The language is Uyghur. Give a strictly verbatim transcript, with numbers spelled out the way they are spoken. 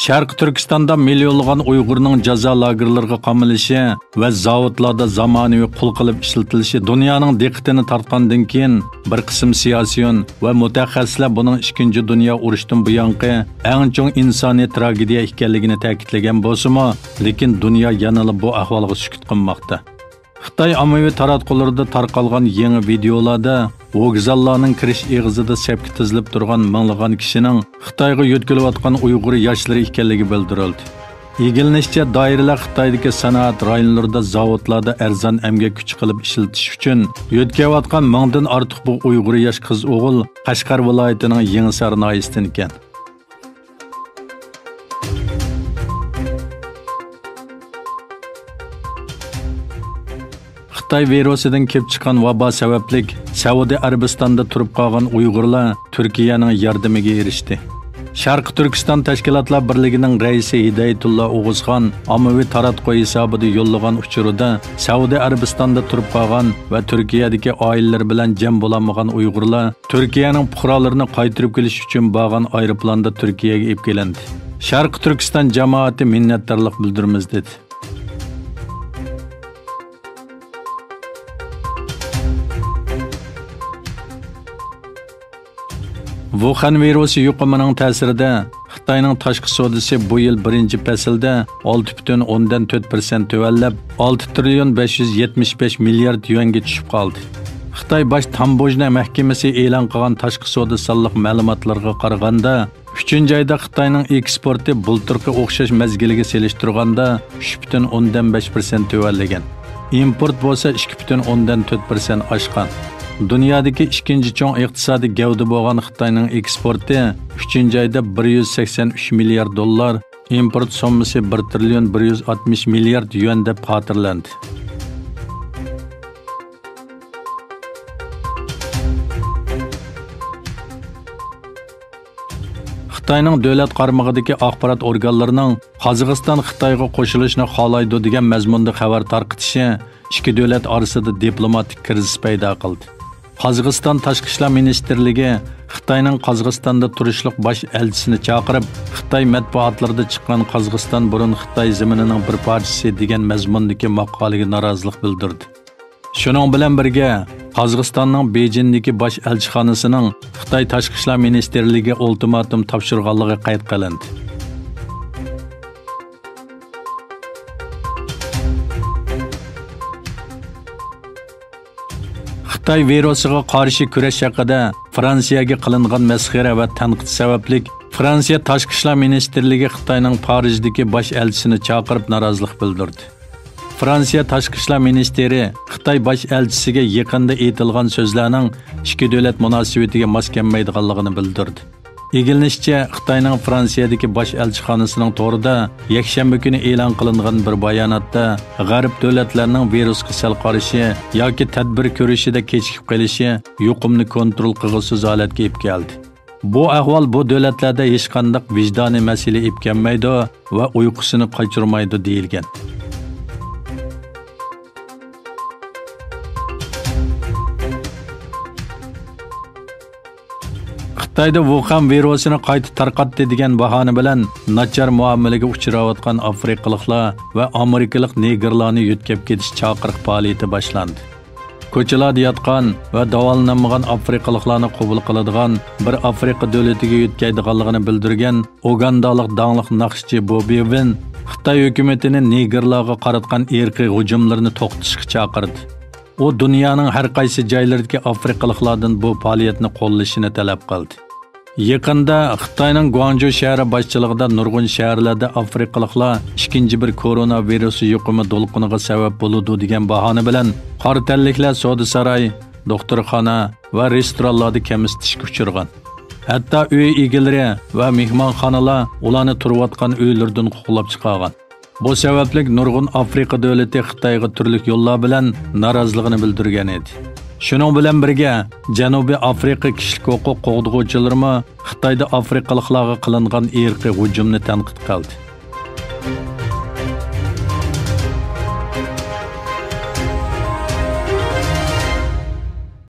شەرقىي تۈركىستاندا مىليونلىغان ئۇيغۇرنىڭ جازا لاگېرلىرىغا قامىلىشى ۋە زاۋۇتلاردا زامانىۋى قۇل قىلىپ ئىشلىتىلىشى دۇنيانىڭ دىققىتىنى تارتقاندىن كېيىن، بىر قىسىم سىياسىيون ۋە مۇتەخەسسىسلەر بۇنىڭ ئىككىنچى دۇنيا ئۇرۇشتىن بۇيانقى ئەڭ چوڭ ئىنسانىي تراگېدىيە ئىكەنلىكىنى تەكىتلىگەن بولسىمۇ، لېكىن دۇنيا يەنىلا بۇ ئەھۋالغا سۈكۈت قىلماقتا. خىتاي ئاممىۋى تاراتقۇلىرىدا تارقالغان يېڭى ۋىدېئولاردا ۋوگزاللارنىڭ كىرىش ئېغىزىدا سەپكە تىزىلىپ تۇرغان مىڭلىغان كىشىنىڭ خىتايغا يۆتكىلىۋاتقان ئۇيغۇر ياشلىرى ئىكەنلىكى بىلدۈرۈلدى. ئىگىلىنىشىچە، دائىرىلەر خىتايدىكى سانائەت رايونلىرىدا زاۋۇتلاردا ئەرزان ئەمگەك كۈچى قىلىپ ئىشلىتىش ئۈچۈن يۆتكەۋاتقان مىڭدىن ئارتۇق بۇ ئۇيغۇر ياش قىز ئوغۇل قەشقەر ۋىلايىتىنىڭ يېڭىسار ناھىيەسىدىن ئىكەن. خىتاي ۋىرۇسىدىن كېلىپ چىققان ۋابا سەۋەبلىك سەئۇدى ئەرەبىستاندا تۇرۇپ قالغان ئۇيغۇرلار تۈركىيەنىڭ ياردىمىگە ئېرىشتى. شەرقىي تۈركىستان تەشكىلاتلار بىرلىكىنىڭ رەئىسى ھىدايەتۇللا ئوغۇزخان ئاممىۋى تاراتقۇ ھېسابىدا يوللىغان ئۇچۇرىدا، سەئۇدى ئەرەبىستاندا تۇرۇپ قالغان ۋە تۈركىيەدىكى ئائىلىلىرى بىلەن جەم بولالمىغان ئۇيغۇرلار تۈركىيەنىڭ پۇقرالىرىنى قايتۇرۇپ كېلىش ئۈچۈن بارغان ئايروپىلاندا تۈركىيەگە ئېلىپ كېلىندى. شەرقىي تۈركىستان جامائىتى مىننەتدارلىق بىلدۈرىمىز، دېدى. ۋۇخەن ۋىرۇسى يۇقۇمىنىڭ تەسىرىدە خىتاينىڭ تاشقى سودىسى بۇ يىل بىرىنچى پەسىلدە ئالتە پۈتۈن ئوندىن تۆت پىرسەنت تۆۋەنلەپ، ئالتە تىرىليون بەش يۈز يەتمىش بەش مىليارد يۈەنگە چۈشۈپ قالدى. خىتاي باش تامبوژنا مەھكىمىسى ئېلان قىلغان تاشقى سودا سانلىق مەلۇماتلىرىغا قارىغاندا، ئۈچىنچى ئايدا خىتاينىڭ ئېكسپورتى بۇلتۇرقى ئوخشاش مەزگىلگە سېلىشتۇرغاندا ئۈچ پۈتۈن ئوندىن بەش پىرسەنت تۆۋەنلىگەن. ئىمپورت بولسا ئىككى پۈتۈن ئوندىن تۆت پىرسەنت ئاشقان. دۇنيادىكى ئىككىنچى چوڭ ئىقتىسادىي گەۋدە بولغان خىتاينىڭ ئېكسپورتى ئۈچىنچى ئايدا بىر يۈز سەكسەن ئۈچ مىليارد دوللار، ئىمپورت سوممىسى بىر تىرىليون بىر يۈز ئاتمىش مىليارد يۈەن دەپ خاتىرىلەندى. خىتاينىڭ دۆلەت قارمىقىدىكى ئاخبارات ئورگانلىرىنىڭ قازاقىستان خىتايغا قوشۇلۇشنى خالايدۇ دېگەن مەزمۇندا خەۋەر تارقىتىشى ئىككى دۆلەت ئارىسىدا دىپلوماتىك كىرىزىس پەيدا قىلدى. قازاقىستان تاشقى ئىشلار مىنىستىرلىكى خىتاينىڭ قازاقىستاندا تۇرۇشلۇق باش ئەلچىسىنى چاقىرىپ، خىتاي مەتبۇئاتلىرىدا چىققان «قازاقىستان بۇرۇن خىتاي زېمىنىنىڭ بىر پارچىسى» دېگەن مەزمۇندىكى ماقالىگە نارازىلىق بىلدۈردى. شۇنىڭ بىلەن بىرگە، قازاقىستاننىڭ بېيجىڭدىكى باش ئەلچىخانىسىنىڭ خىتاي تاشقى ئىشلار مىنىستىرلىكىگە ئۇلتىماتوم تاپشۇرغانلىقى قەيت قىلىندى. خىتاي ۋىرۇسىغا قارشى كۈرەش ھەققىدە فرانسىيەگە قىلىنغان مەسخىرە ۋە تەنقىد سەۋەبلىك، فرانسىيە تاشقى ئىشلار مىنىستىرلىكى خىتاينىڭ پارىژدىكى باش ئەلچىسىنى چاقىرىپ نارازىلىق بىلدۈردى. فرانسىيە تاشقى ئىشلار مىنىستىرى خىتاي باش ئەلچىسىگە يېقىندا ئېيتىلغان سۆزلەرنىڭ ئىككى دۆلەت مۇناسىۋىتىگە ماس كەلمەيدىغانلىقىنى بىلدۈردى. ئىگىلىنىشىچە، خىتاينىڭ فرانسىيەدىكى باش ئەلچىخانىسىنىڭ تورىدا يەكشەنبە كۈنى ئېلان قىلىنغان بىر باياناتتا، غەرب دۆلەتلەرنىڭ ۋىرۇسقا سەل قارىشى ياكى تەدبىر كۆرۈشىدە كېچىكىپ قېلىشى يۇقۇمنى كونترول قىلغۇسىز ھالەتكە ئېلىپ كەلدى. بۇ ئەھۋال بۇ دۆلەتلەردە ھېچقانداق ۋىجدانىي مەسىلە ئېلىپ كەلمەيدۇ ۋە ئۇيقۇسىنى قاچۇرمايدۇ، دېيىلگەن. خىتايدا ۋۇخەن ۋىرۇسىنى قايتا تارقاتتى دېگەن باھانە بىلەن ناچار مۇئامىلىگە ئۇچراۋاتقان ئافرىقىلىقلار ۋە ئامېرىكىلىق نېگىرلارنى يۆتكەپ كېتىش چاقىرىق پائالىيىتى باشلاندى. كوچىلاردا ياتقان ۋە داۋالىنالمىغان ئافرىقىلىقلارنى قوبۇل قىلىدىغان بىر ئافرىقا دۆلىتىگە يۆتكەيدىغانلىقىنى بىلدۈرگەن ئوگاندالىق داڭلىق ناخشىچى بوبى ۋىن خىتاي ھۆكۈمىتىنى نېگىرلارغا قاراتقان ئىرقىي ھۇجۇملىرىنى توختىتىشقا چاقىردى. ئۇ دۇنيانىڭ ھەر قايسى جايلىرىدىكى ئافرىقىلىقلاردىن بۇ پائالىيەتنى قوللىشىنى تەلەپ قىلدى. يېقىندا خىتاينىڭ گۇاڭجۇ شەھىرى باشچىلىقىدا نۇرغۇن شەھەرلەردە ئافرىقىلىقلار ئىككىنچى بىر كورونا ۋىرۇسى يۇقۇمى دولقۇنىغا سەۋەب بولىدۇ دېگەن باھانە بىلەن قارا تەنلىكلەر سودا ساراي، دوختۇرخانا ۋە رېستورانلاردا كەمسىتىشكە ئۇچرىغان. ھەتتا ئۆي ئىگىلىرى ۋە مېھمانخانىلار ئۇلارنى تۇرۇۋاتقان ئۆيلىرىدىن قوغلاپ چىقارغان. بۇ سەۋەبلىك نۇرغۇن ئافرىقا دۆلىتى خىتايغا تۈرلۈك يوللار بىلەن نارازىلىقىنى بىلدۈرگەن ئىدى. شۇنىڭ بىلەن بىرگە، جەنۇبىي ئافرىقا كىشىلىك ھوقۇق قوغدىغۇچىلىرىمۇ خىتايدا ئافرىقىلىقلارغا قىلىنغان ئىرقىي ھۇجۇمنى تەنقىد قىلدى.